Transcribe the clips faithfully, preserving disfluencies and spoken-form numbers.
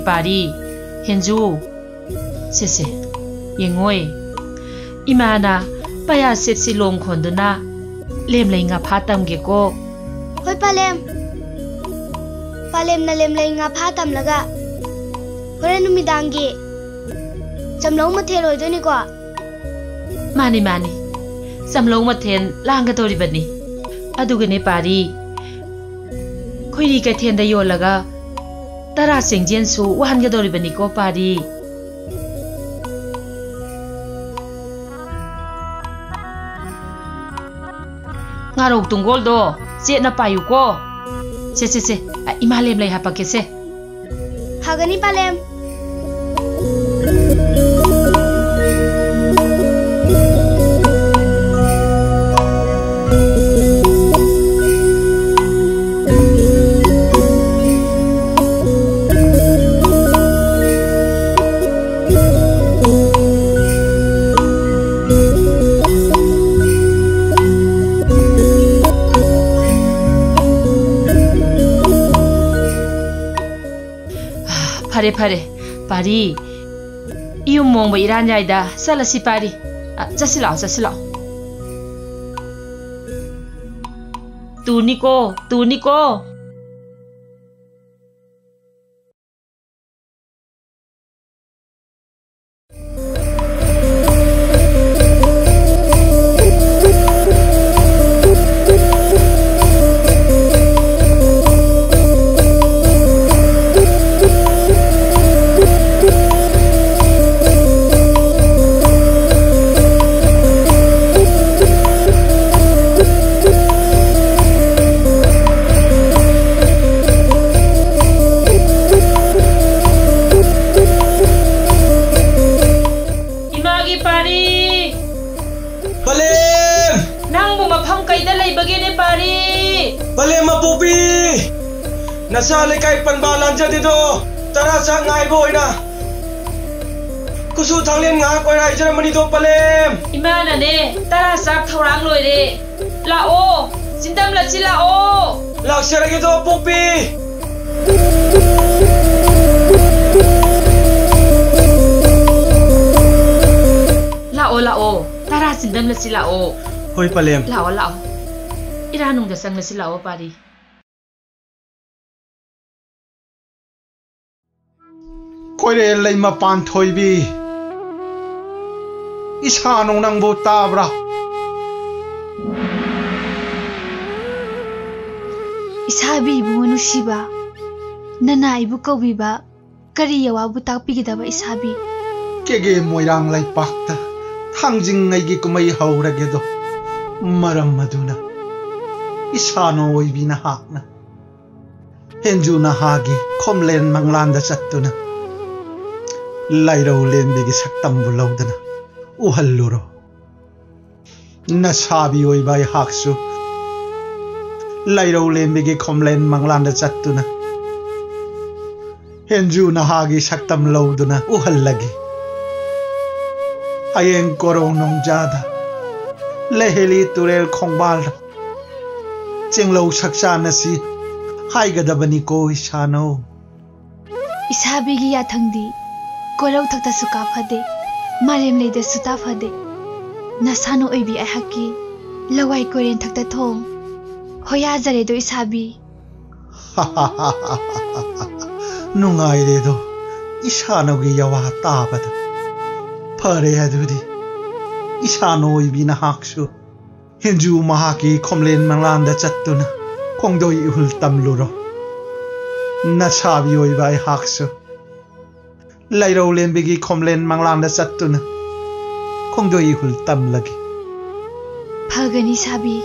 ꯄꯥꯔꯤ, ꯍꯦꯟꯖꯨ, ꯁꯦ, ꯁꯦ, ꯌꯦꯡꯉꯣꯏ꯫ ꯏꯃꯥꯅ ꯄꯌꯥ ꯁꯦꯠꯁꯤ ꯂꯣꯡ ꯈꯣꯟꯗꯨꯅ ꯂꯦꯝꯂꯩ ꯉꯥꯐꯥ ꯇꯝꯒꯦꯀꯣ꯫ ꯍꯣꯏ, ꯄꯥꯂꯦꯝ꯫ ꯄꯥꯂꯦꯝꯅ ꯂꯦꯝꯂꯩ ꯉꯥꯐꯥ ꯇꯝꯂꯒ ꯍꯣꯔꯦꯟ ꯅꯨꯃꯤꯗꯥꯡꯒꯤ ꯆꯝꯂꯧ ꯃꯊꯦꯜ ꯑꯣꯏꯗꯣꯏꯅꯤꯀꯣ꯫ ꯃꯥꯅꯤ, ꯃꯥꯅꯤ꯫ ꯆꯝꯂꯧ ꯃꯊꯦꯜ ꯂꯥꯡꯒꯗꯧꯔꯤꯕꯅꯤ꯫ ꯑꯗꯨꯒꯅꯦ ꯄꯥꯔꯤ, ꯈꯣꯏꯔꯤ ꯀꯩꯊꯦꯜꯗ ꯌꯣꯜꯂꯒ ꯇꯔꯥ ꯆꯦꯡꯖꯦꯟꯁꯨ ꯋꯥꯍꯟꯒꯗꯧꯔꯤꯕꯅꯤꯀꯣ ꯄꯥꯔꯤ꯫ ꯉꯥꯔꯧ ꯇꯨꯡꯒꯣꯜꯗꯣ ꯆꯦꯠꯅ ꯄꯥꯏꯌꯨꯀꯣ꯫ ꯁꯦ, ꯁꯦ, ꯁꯦ, ꯑ, ꯏꯃꯥ ꯂꯦꯝꯂꯩ ꯍꯥꯄꯛꯀꯦꯁꯦ꯫ ꯐꯒꯅꯤ, ꯄꯥꯂꯦꯝ꯫ ꯐꯔꯦ, ꯐꯔꯦ, ꯄꯥꯔꯤ꯫ ꯏꯌꯨꯝ ꯃꯣꯡꯕ ꯏꯔꯥꯟ ꯌꯥꯏꯗ, ꯆꯠꯂꯁꯤ ꯄꯥꯔꯤ꯫ ꯑ, ꯆꯠꯁꯤ ꯂꯥꯛꯑꯣ, ꯆꯠꯁꯤ ꯂꯥꯛꯑꯣ꯫ ꯇꯨꯅꯤꯀꯣ, ꯇꯨꯅꯤꯀꯣ꯫ ꯏꯃꯥꯒꯤ ꯄꯥꯔꯤ! ꯄꯂꯦꯝ! ꯅꯪꯕꯨ ꯃꯐꯝ ꯀꯩꯗ ꯂꯩꯕꯒꯦꯅꯦ, ꯄꯥꯔꯤ? ꯄꯂꯦꯝ ꯃꯄꯣꯛꯄꯤ! ꯅꯆꯥ ꯂꯩꯀꯥꯏ ꯄꯟꯕ ꯂꯥꯟꯖꯗꯦꯗꯣ, ꯇꯔꯥ ꯆꯥꯛ ꯉꯥꯏꯕ ꯑꯣꯏꯅ ꯀꯨꯆꯨ ꯊꯥꯡꯂꯦꯟ ꯉꯥꯏꯍꯥꯛ ꯑꯣꯏꯔꯥꯏꯖꯔꯝꯕꯅꯤꯗꯣ, ꯄꯂꯦꯝ! ꯏꯃꯥꯅꯅꯦ, ꯇꯔꯥ ꯆꯥꯛ ꯊꯧꯔꯥꯡ ꯂꯣꯏꯔꯦ꯫ ꯂꯥꯛꯑꯣ, ꯆꯤꯟꯗꯝꯂꯠꯁꯤ ꯂꯥꯛꯑꯣ꯫ ꯂꯥꯛꯆꯔꯒꯦꯗꯣ, ꯄꯣꯛꯄꯤ꯫ ꯂꯥꯛꯑꯣ, ꯇꯔꯥ ꯆꯤꯟꯗꯝꯂꯁꯤ ꯂꯥꯛꯑꯣ꯫ ꯍꯣꯏ, ꯄꯂꯦꯝ꯫ ꯂꯥꯛꯑꯣ, ꯂꯥꯛꯑꯣ꯫ ꯏꯔꯥꯅꯨꯡꯗ ꯆꯪꯂꯁꯤ ꯂꯥꯛꯑꯣ, ꯄꯥꯔꯤ꯫ ꯀꯣꯏꯔꯦꯜ ꯂꯩꯃ ꯄꯥꯟꯊꯣꯏꯕꯤ, ꯏꯁꯥꯅꯧ ꯅꯪꯕꯨ ꯇꯥꯕ꯭ꯔꯥ? ꯏꯁꯥꯕꯤ ꯏꯕꯨꯡꯉꯣ ꯅꯨꯡꯁꯤꯕ, ꯅꯅꯥ ꯑꯩꯕꯨ ꯀꯧꯕꯤꯕ ꯀꯔꯤ ꯌꯥꯋꯥꯕꯨ ꯇꯥꯛꯄꯤꯒꯗꯕ ꯏꯁꯥꯕꯤ? ꯀꯦꯒꯦ ꯃꯣꯏꯔꯥꯡ ꯂꯩꯄꯥꯛꯇ ꯊꯥꯡꯖꯤꯡ ꯉꯩꯒꯤ ꯀꯨꯝꯍꯩ ꯍꯧꯔꯒꯦꯗꯣ꯫ ꯃꯔꯝ ꯑꯗꯨꯅ ꯏꯁꯥꯅꯧ ꯑꯣꯏꯕꯤ ꯅꯍꯥꯛꯅ ꯍꯦꯟꯖꯨ ꯅꯍꯥꯒꯤ ꯈꯣꯝꯂꯦꯟ ꯃꯪꯂꯥꯟꯗ ꯆꯠꯇꯨꯅ ꯂꯥꯏꯔꯧ ꯂꯦꯝꯕꯤꯒꯤ ꯁꯛꯇꯝꯕꯨ ꯂꯧꯗꯨꯅ ꯎꯍꯜꯂꯨꯔꯣ꯫ ꯅꯁꯥꯕꯤ ꯑꯣꯏꯕ ꯑꯩꯍꯥꯛꯁꯨ ꯂꯥꯏꯔꯧ ꯂꯦꯝꯕꯤꯒꯤ ꯈꯣꯝꯂꯦꯟ ꯃꯪꯂꯥꯟꯗ ꯆꯠꯇꯨꯅ ꯍꯦꯟꯖꯨ ꯅꯍꯥꯒꯤ ꯁꯛꯇꯝ ꯂꯧꯗꯨꯅ ꯎꯍꯜꯂꯒꯦ꯫ ꯍꯌꯦꯡ ꯀꯣꯔꯧ ꯅꯣꯡꯖꯥꯗ ꯂꯩꯍꯦꯂꯤ ꯇꯨꯔꯦꯜ ꯈꯣꯡꯕꯥꯜꯗ ꯆꯦꯡꯂꯧ ꯁꯛꯆꯥꯟꯅꯁꯤ ꯍꯥꯏꯒꯗꯕꯅꯤꯀꯣ ꯏꯁꯥꯅꯧ꯫ ꯏꯁꯥꯕꯤꯒꯤ ꯌꯥꯊꯪꯗꯤ ꯀꯣꯔꯧꯊꯛꯇꯁꯨ ꯀꯥꯐꯗꯦ, ꯃꯥꯂꯦꯝ ꯂꯩꯗꯁꯨ ꯇꯥꯐꯗꯦ꯫ ꯅꯁꯥꯅꯧ ꯑꯣꯏꯕꯤ ꯑꯩꯍꯥꯛꯀꯤ ꯂꯋꯥꯏ ꯀꯣꯏꯔꯦꯟꯊꯛꯇ ꯊꯣꯡ ꯍꯣꯌꯥꯖꯔꯦꯗꯣ ꯏꯁꯥꯕꯤ꯫ ꯅꯨꯡꯉꯥꯏꯔꯦꯗꯣ ꯏꯁꯥꯅꯧꯒꯤ ꯌꯥꯋꯥ ꯇꯥꯕꯗ꯫ ꯐꯔꯦ ꯑꯗꯨꯗꯤ ꯏꯁꯥꯅꯧ ꯑꯣꯏꯕꯤ ꯅꯍꯥꯛꯁꯨ ꯍꯦꯟꯖꯨ ꯃꯍꯥꯛꯀꯤ ꯈꯣꯝꯂꯦꯟ ꯃꯪꯂꯥꯟꯗ ꯆꯠꯇꯨꯅ ꯈꯣꯡꯗꯣꯏ ꯏꯍꯨꯜ ꯇꯝꯂꯨꯔꯣ꯫ ꯅꯁꯥꯕꯤ ꯑꯣꯏꯕ ꯑꯩꯍꯥꯛꯁꯨ ꯂꯩꯔꯧ ꯂꯦꯝꯕꯤꯒꯤ ꯈꯣꯝꯂꯦꯟ ꯃꯪꯂꯥꯟꯗ ꯆꯠꯇꯨꯅ ꯈꯣꯡꯗꯣꯏ ꯏꯍꯨꯜ ꯇꯝꯂꯒꯦ꯫ ꯐꯒꯅꯤ ꯁꯥꯕꯤ꯫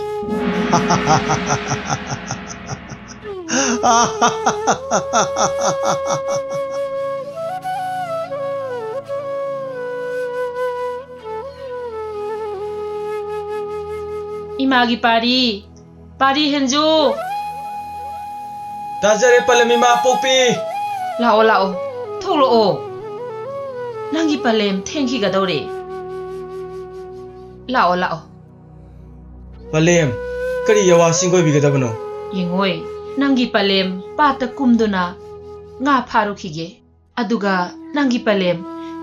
ꯏꯃꯥꯒꯤ ꯄꯥꯔꯤ, ꯄꯥꯔꯤ ꯍꯦꯟꯖꯨ꯫ ꯇꯥꯖꯔꯦ ꯄꯂꯦꯝ ꯏꯃꯥ ꯄꯣꯛꯄꯤ꯫ ꯂꯥꯛꯑꯣ, ꯂꯥꯛꯑꯣ, ꯊꯣꯛꯂꯛꯑꯣ꯫ ꯅꯪꯒꯤ ꯄꯂꯦꯝ ꯊꯦꯡꯈꯤꯒꯗꯧꯔꯦ꯫ ꯂꯥꯛꯑꯣ, ꯂꯥꯛꯑꯣ꯫ ꯄꯂꯦꯝ, ꯀꯔꯤ ꯌꯥꯋꯥ ꯁꯤꯡꯒꯣꯏꯕꯤꯒꯗꯕꯅꯣ? ꯌꯦꯡꯉꯣꯏ, ꯅꯪꯒꯤ ꯄꯂꯦꯝ ꯄꯥꯠꯇ ꯀꯨꯝꯗꯨꯅ ꯉꯥ ꯐꯥꯔꯨꯈꯤꯒꯦ꯫ ꯑꯗꯨꯒ ꯅꯪꯒꯤ ꯄꯂꯦꯝ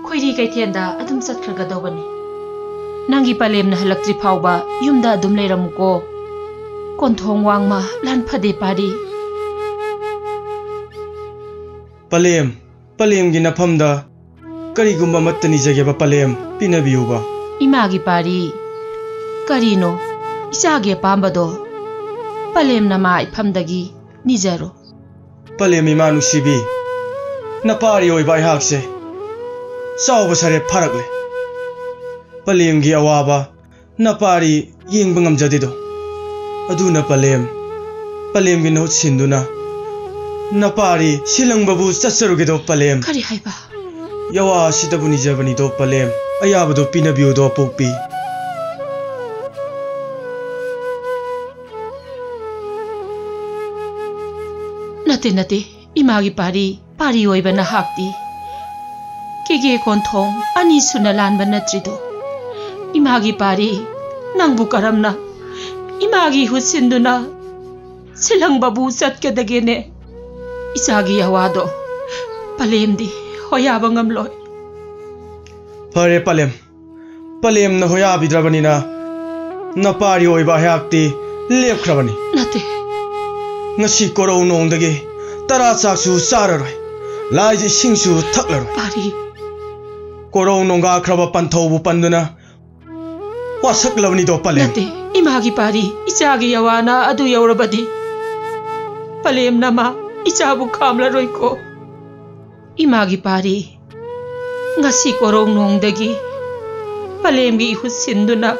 ꯈꯣꯏꯔꯤ ꯀꯩꯊꯦꯜꯗ ꯑꯗꯨꯝ ꯆꯠꯈ꯭ꯔꯒꯗꯧꯕꯅꯤ꯫ ꯅꯪꯒꯤ ꯄꯂꯦꯝꯅ ꯍꯜꯂꯛꯇ꯭ꯔꯤ ꯐꯥꯎꯕ ꯌꯨꯝꯗ ꯑꯗꯨꯝ ꯂꯩꯔꯝꯃꯨꯀꯣ꯫ ꯀꯣꯟꯊꯣꯡ ꯋꯥꯡꯃ, ꯂꯥꯟ ꯐꯗꯦ ꯄꯥꯔꯤ꯫ ꯄꯂꯦꯝ, ꯄꯂꯦꯝꯒꯤ ꯅꯐꯝꯗ ꯀꯔꯤꯒꯨꯝꯕ ꯑꯃꯠꯇ ꯅꯤꯖꯒꯦꯕ ꯄꯂꯦꯝ, ꯄꯤꯅꯕꯤꯌꯨꯕ꯫ ꯏꯃꯥꯒꯤ ꯄꯥꯔꯤ, ꯀꯔꯤꯅꯣ ꯏꯆꯥꯒꯤ ꯑꯄꯥꯝꯕꯗꯣ? ꯄꯂꯦꯝ ꯅꯃꯥ ꯏꯐꯝꯗꯒꯤ ꯅꯤꯖꯔꯣ꯫ ꯄꯂꯦꯝ ꯏꯃꯥ ꯅꯨꯡꯁꯤꯕꯤ, ꯅꯄꯥꯔꯤ ꯑꯣꯏꯕ ꯑꯩꯍꯥꯛꯁꯦ ꯆꯥꯎꯕ ꯁꯔꯦꯞ ꯐꯥꯔꯛꯂꯦ꯫ ꯄꯂꯦꯝꯒꯤ ꯑꯋꯥꯕ ꯅꯄꯥꯔꯤ ꯌꯦꯡꯕ ꯉꯝꯖꯗꯦꯗꯣ꯫ ꯑꯗꯨꯅ ꯄꯂꯦꯝ, ꯄꯂꯦꯝꯒꯤ ꯃꯍꯨꯠ ꯁꯤꯟꯗꯨꯅ ꯅꯄꯥꯔꯤ ꯁꯤꯂꯪꯕꯕꯨ ꯆꯠꯆꯔꯨꯒꯦꯗꯣ ꯄꯂꯦꯝ꯫ ꯀꯔꯤ ꯍꯥꯏꯕ? ꯌꯥꯋꯥ ꯑꯁꯤꯗꯕꯨ ꯅꯤꯖꯕꯅꯤꯗꯣ ꯄꯂꯦꯝ, ꯑꯌꯥꯕꯗꯣ ꯄꯤꯅꯕꯤꯌꯨꯗꯣ ꯑꯄꯣꯛꯄꯤ꯫ ꯅꯠꯇꯦ, ꯅꯠꯇꯦ, ꯏꯃꯥꯒꯤ ꯄꯥꯔꯤ, ꯄꯥꯔꯤ ꯑꯣꯏꯕ ꯅꯍꯥꯛꯇꯤ ꯀꯦꯒꯦ ꯀꯣꯟꯊꯣꯡ ꯑꯅꯤ ꯁꯨꯅ ꯂꯥꯟꯕ ꯅꯠꯇ꯭ꯔꯤꯗꯣ? ꯏꯃꯥꯒꯤ ꯄꯥꯔꯤ, ꯅꯪꯕꯨ ꯀꯔꯝꯅ ꯏꯃꯥꯒꯤ ꯏꯍꯨꯠ ꯁꯤꯟꯗꯨꯅ ꯁꯤꯜꯍꯪꯕꯕꯨ ꯆꯠꯀꯗꯒꯦꯅꯦ? ꯏꯆꯥꯒꯤ ꯑꯋꯥꯗꯣ ꯄꯂꯦꯝꯗꯤ ꯍꯣꯌꯥꯕ ꯉꯝꯂꯣꯏ꯫ ꯐꯔꯦ ꯄꯂꯦꯝ, ꯄꯂꯦꯝꯅ ꯍꯣꯌꯥꯕꯤꯗ꯭ꯔꯕꯅꯤꯅ ꯅꯄꯥꯔꯤ ꯑꯣꯏꯕ ꯑꯩꯍꯥꯛꯇꯤ ꯂꯦꯞꯈ꯭ꯔꯕꯅꯤ꯫ ꯅꯠꯇꯦ꯫ ꯉꯁꯤ ꯀꯣꯔꯧ ꯅꯣꯡꯗꯒꯤ ꯇꯔꯥ ꯆꯥꯛꯁꯨ ꯆꯥꯔꯔꯣꯏ, ꯂꯥꯏꯁꯤ ꯏꯁꯤꯡꯁꯨ ꯊꯛꯂꯔꯣꯏ꯫ ꯄꯥꯔꯤ꯫ ꯀꯣꯔꯧ ꯅꯣꯡꯒꯥꯈ꯭ꯔꯕ ꯄꯟꯊꯧꯕꯨ ꯄꯟꯗꯨꯅ ꯋꯥꯁꯛꯂꯕꯅꯤꯗꯣ ꯄꯂꯦꯝ꯫ ꯅꯠꯇꯦ, ꯏꯃꯥꯒꯤ ꯄꯥꯔꯤ, ꯏꯆꯥꯒꯤ ꯌꯥꯋꯥꯅ ꯑꯗꯨ ꯌꯧꯔꯕꯗꯤ ꯄꯂꯦꯝꯅ ꯃꯥ ꯏꯆꯥꯕꯨ ꯈꯥꯝꯂꯔꯣꯏꯀꯣ꯫ ꯏꯃꯥꯒꯤ ꯄꯥꯔꯤ, ꯉꯁꯤ ꯀꯣꯔꯧ ꯅꯣꯡꯗꯒꯤ ꯄꯂꯦꯝꯒꯤ ꯏꯍꯨꯠ ꯁꯤꯟꯗꯨꯅ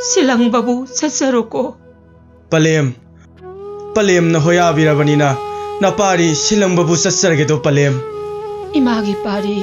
ꯁꯤꯜꯍꯪꯕꯕꯨ ꯆꯠꯆꯔꯣꯀꯣ꯫ ꯄꯂꯦꯝ, ꯄꯂꯦꯝꯅ ꯍꯣꯌꯥꯕꯤꯔꯕꯅꯤꯅ ꯅꯄꯥꯔꯤ ꯁꯤꯜꯍꯪꯕꯕꯨ ꯆꯠꯆꯔꯒꯦꯗꯣ ꯄꯂꯦꯝ꯫ ꯏꯃꯥꯒꯤ ꯄꯥꯔꯤ꯫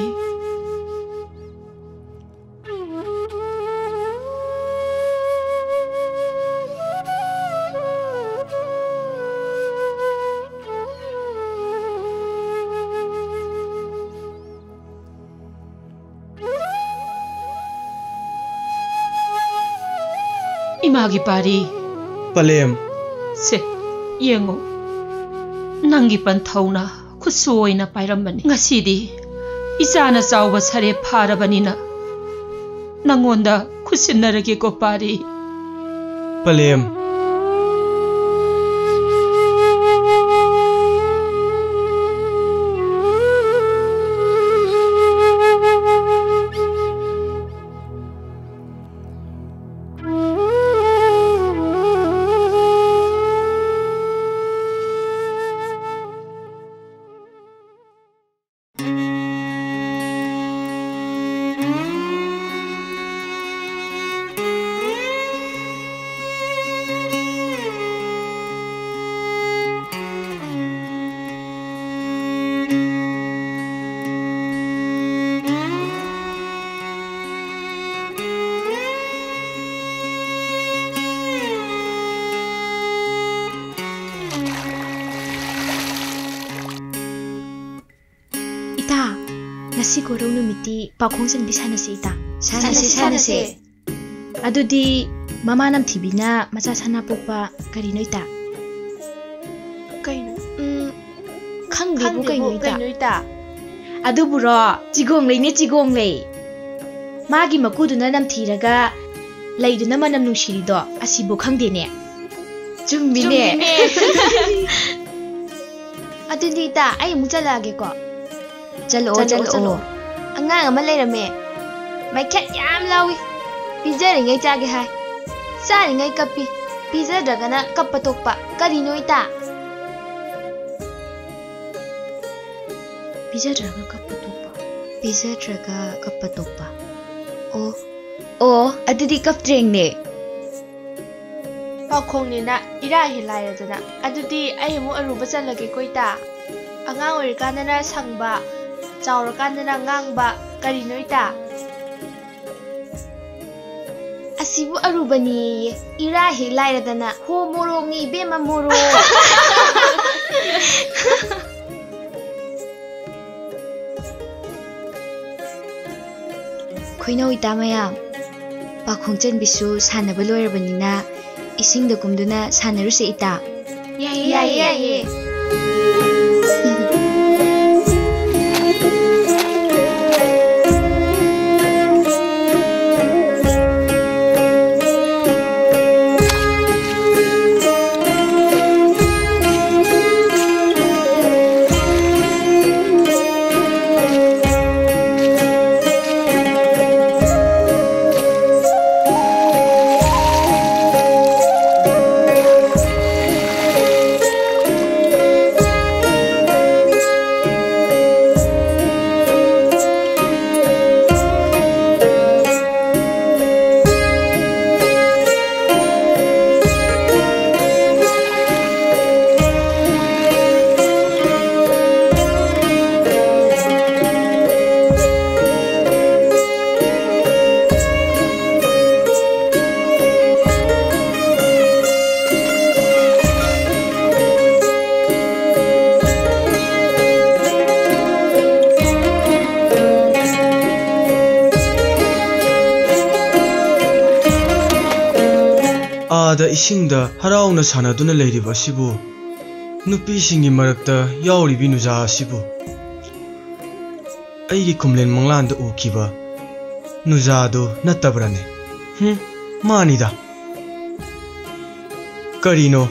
ꯏꯃꯥꯒꯤ ꯄꯥꯔꯤ꯫ ꯄꯂꯦꯝ꯫ ꯁꯦ, ꯌꯦꯡꯉꯨ, ꯅꯪꯒꯤ ꯄꯟꯊꯧꯅ ꯈꯨꯠꯁꯨ ꯑꯣꯏꯅ ꯄꯥꯏꯔꯝꯕꯅꯤ꯫ ꯉꯁꯤꯗꯤ ꯏꯆꯥꯅ ꯆꯥꯎꯕ ꯁꯔꯦꯞ ꯐꯥꯔꯕꯅꯤꯅ ꯅꯪꯉꯣꯟꯗ ꯈꯨꯠꯁꯤꯟꯅꯔꯒꯦꯀꯣ, ꯄꯥꯔꯤ꯫ ꯄꯂꯦꯝ꯫ ꯏꯇꯥ, ꯉꯁꯤ ꯀꯣꯔꯧ ꯅꯨꯃꯤꯠꯇꯤ ꯄꯥꯈꯣꯡ ꯆꯟꯕꯤ ꯁꯥꯟꯅꯁꯤ, ꯏꯇꯥ꯫ ꯁꯥꯟꯅꯁꯤ, ꯁꯥꯟꯅꯁꯤ꯫ ꯑꯗꯨꯗꯤ ꯃꯃꯥ ꯅꯝꯊꯤꯕꯤꯅ ꯃꯆꯥ ꯁꯅꯥ ꯄꯣꯛꯄ ꯀꯔꯤꯅꯣ, ꯏꯇꯥ? ꯀꯩꯅꯣ? ꯎꯝ, ꯈꯪꯗꯦꯕꯨ ꯈꯪꯗꯦꯕꯨ ꯀꯩꯅꯣ, ꯏꯇꯥ? ꯀꯩꯅꯣ, ꯏꯇꯥ? ꯑꯗꯨꯕꯨꯔꯣ, ꯆꯤꯒꯣꯡꯂꯩꯅꯦ, ꯆꯤꯒꯣꯡꯂꯩ꯫ ꯃꯥꯒꯤ ꯃꯀꯨꯗꯨꯅ ꯅꯝꯊꯤꯔꯒ ꯂꯩꯗꯨꯅ ꯃꯅꯝ ꯅꯨꯡꯁꯤꯔꯤꯗꯣ ꯑꯁꯤꯕꯨ ꯈꯪꯗꯦꯅꯦ꯫ ꯆꯨꯝꯃꯤꯅꯦ꯫ ꯆꯨꯝꯃꯤꯅꯦ꯫ ꯑꯗꯨꯗꯤ ꯏꯇꯥ, ꯑꯩ ꯑꯃꯨꯛ ꯆꯠꯂꯛꯑꯒꯦꯀꯣ꯫ ꯆꯠꯂꯛꯑꯣ, ꯆꯠꯂꯛꯑꯣ, ꯆꯠꯂꯛꯑꯣ꯫ ꯆꯠꯂꯛꯑꯣ꯫ ꯑꯉꯥꯡ ꯑꯃ ꯂꯩꯔꯝꯃꯦ꯫ ꯃꯩꯈꯦꯠ ꯌꯥꯝ ꯂꯥꯎꯏ꯫ ꯄꯤꯖꯔꯤꯉꯩ ꯆꯥꯒꯦ ꯍꯥꯏ꯫ ꯆꯥꯔꯤꯉꯩ ꯀꯞꯄꯤ꯫ ꯄꯤꯖꯗ꯭ꯔꯒꯅ ꯀꯞꯄ ꯇꯣꯛꯄ꯫ ꯀꯔꯤꯅꯣ ꯏꯇꯥ? ꯄꯤꯖꯗ꯭ꯔꯒ ꯀꯞꯄ ꯇꯣꯛꯄ꯫ ꯄꯤꯖꯗ꯭ꯔꯒ ꯀꯞꯄ ꯇꯣꯛꯄ꯫ ꯑꯣ꯫ ꯑꯣ, ꯑꯗꯨꯗꯤ ꯀꯞꯇ꯭ꯔꯦꯡꯅꯦ꯫ ꯄꯥꯈꯣꯡꯅꯤꯅ ꯏꯔꯥ ꯍꯦꯛ ꯂꯥꯏꯔꯗꯅ꯫ ꯑꯗꯨꯗꯤ ꯑꯩ ꯑꯃꯨꯛ ꯑꯔꯨꯕ ꯆꯜꯂꯒꯦꯀꯣ, ꯏꯇꯥ꯫ ꯑꯉꯥꯡ ꯑꯣꯏꯔꯤꯀꯥꯟꯗꯅ ꯁꯪꯕ, ꯆꯥꯎꯔꯀꯥꯟꯗꯅ ꯉꯥꯡꯕ, ꯀꯔꯤꯅꯣ, ꯏꯇꯥ? ꯑꯁꯤꯕꯨ ꯑꯔꯨꯕꯅꯤꯌꯦ꯫ ꯏꯔꯥ ꯍꯦꯛ ꯂꯥꯏꯔꯗꯅ꯫ ꯍꯣ, ꯃꯣꯔꯣꯛꯅꯤ ꯏꯕꯦꯝꯃ, ꯃꯣꯔꯣꯛ꯫ ꯈꯣꯏꯅꯧ ꯏꯇꯥ ꯃꯌꯥꯝ, ꯄꯥꯈꯣꯡ ꯆꯟꯕꯤꯁꯨ ꯁꯥꯟꯅꯕ ꯂꯣꯏꯔꯕꯅꯤꯅ ꯏꯁꯤꯡꯗ ꯀꯨꯝꯗꯨꯅ ꯁꯥꯟꯅꯔꯨꯁꯦ ꯏꯇꯥ꯫ ꯌꯥꯏꯌꯦ, ꯌꯥꯏꯌꯦ, ꯌꯥꯏꯌꯦ꯫ ꯑꯥꯗ ꯏꯁꯤꯡꯗ ꯍꯔꯥꯎꯅ ꯁꯥꯟꯅꯗꯨꯅ ꯂꯩꯔꯤꯕ ꯑꯁꯤꯕꯨ, ꯅꯨꯄꯤꯁꯤꯡꯒꯤ ꯃꯔꯛꯇ ꯌꯥꯎꯔꯤꯕꯤ ꯅꯨꯖꯥ ꯑꯁꯤꯕꯨ, ꯑꯩꯒꯤ ꯈꯨꯝꯂꯦꯟ ꯃꯪꯂꯥꯟꯗ ꯎꯈꯤꯕ ꯅꯨꯖꯥꯗꯨ ꯅꯠꯇꯕ꯭ꯔꯅꯦ? ꯍꯨꯝ, ꯃꯥꯅꯤꯗ꯫ ꯀꯔꯤꯅꯣ,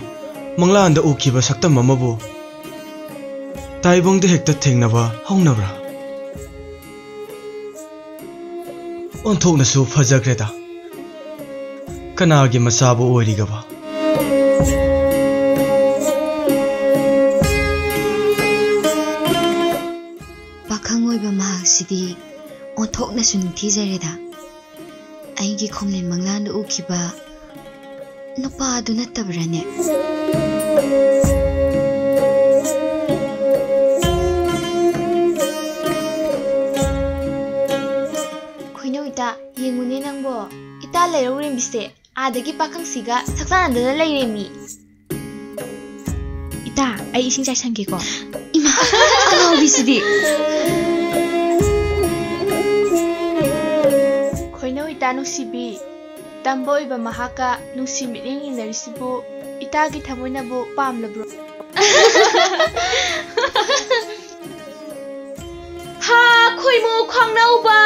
ꯃꯪꯂꯥꯟꯗ ꯎꯈꯤꯕ ꯁꯛꯇꯝ ꯑꯃꯕꯨ ꯇꯥꯏꯕꯪꯗ ꯍꯦꯛꯇ ꯊꯦꯡꯅꯕ ꯍꯧꯅꯕ꯭ꯔꯥ? ꯑꯣꯟꯊꯣꯛꯅꯁꯨ ꯐꯖꯈ꯭ꯔꯦꯗ꯫ ꯀꯅꯥꯒꯤ ꯃꯆꯥꯕꯨ ꯑꯣꯏꯔꯤꯒꯕ? ꯄꯥꯈꯪ ꯑꯣꯏꯕ ꯃꯍꯥꯛꯁꯤꯗꯤ ꯑꯣꯟꯊꯣꯛꯅꯁꯨ ꯅꯤꯡꯊꯤꯖꯔꯦꯗ꯫ ꯑꯩꯒꯤ ꯈꯣꯝꯂꯦꯟ ꯃꯪꯂꯥꯟꯗ ꯎꯈꯤꯕ ꯅꯨꯄꯥꯗꯨ ꯅꯠꯇꯕ꯭ꯔꯥꯅꯦ? ꯈꯣꯏꯅꯧ ꯏꯇꯥ, ꯌꯦꯡꯉꯨꯅꯦ ꯅꯪꯕꯣ, ꯏꯇꯥ ꯂꯩꯔꯧꯔꯦꯝꯕꯤꯁꯦ ꯑꯥꯗꯒꯤ ꯄꯥꯈꯪꯁꯤꯒ ꯁꯛꯆꯥꯟꯅꯗꯅ ꯂꯩꯔꯦꯃꯤ꯫ ꯏꯇꯥ, ꯑꯩ ꯏꯁꯤꯡ ꯆꯥꯏꯁꯟꯒꯦꯀꯣ꯫ ꯏꯃꯥ, ꯑꯉꯥꯎꯕꯤꯁꯤꯗꯤ꯫ ꯈꯣꯏꯅꯧ ꯏꯇꯥ ꯅꯨꯡꯁꯤꯕꯤ, ꯇꯝꯕ ꯑꯣꯏꯕ ꯃꯍꯥꯛꯀ ꯅꯨꯡꯁꯤ ꯃꯤꯠꯌꯦꯡ ꯌꯦꯡꯅꯔꯤꯁꯤꯕꯨ ꯏꯇꯥꯒꯤ ꯊꯃꯣꯏꯅꯕꯨ ꯄꯥꯝꯂꯕ꯭ꯔꯣ? ꯍꯥ, ꯈꯣꯏꯃꯨ ꯈ꯭ꯋꯥꯡꯅꯧꯕ!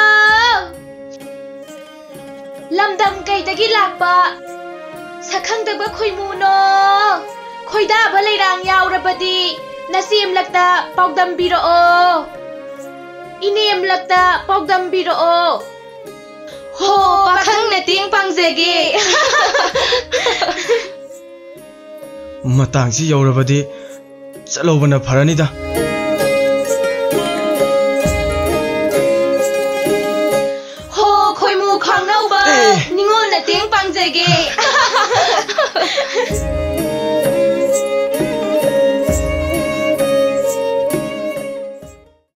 ꯂꯝꯗꯝ ꯀꯩꯗꯒꯤ ꯂꯥꯛꯄ ꯁꯛꯈꯪꯗꯕ ꯈꯣꯏꯃꯨꯅꯣ? ꯈꯣꯏꯗꯥꯕ ꯂꯩꯔꯥꯡ ꯌꯥꯎꯔꯕꯗꯤ ꯅꯆꯦꯝꯂꯛꯇ ꯄꯥꯎꯗꯝꯕꯤꯔꯛꯑꯣ, ꯏꯅꯦꯝꯂꯛꯇ ꯄꯥꯎꯗꯝꯕꯤꯔꯛꯑꯣ꯫ ꯍꯣ, ꯄꯥꯈꯪ ꯅꯇꯦꯡ ꯄꯥꯡꯖꯒꯦ꯫ ꯃꯇꯥꯡꯁꯤ ꯌꯧꯔꯕꯗꯤ ꯆꯠꯍꯧꯕꯅ ꯐꯔꯅꯤꯗ꯫ ꯍꯣ, ꯈꯣꯏꯃꯨ ꯈ꯭ꯋꯥꯡꯅꯧꯕ, ꯑꯦ꯫ ꯅꯤꯉꯣꯜ ꯅꯇꯦꯡ ꯄꯥꯡꯖꯒꯦ꯫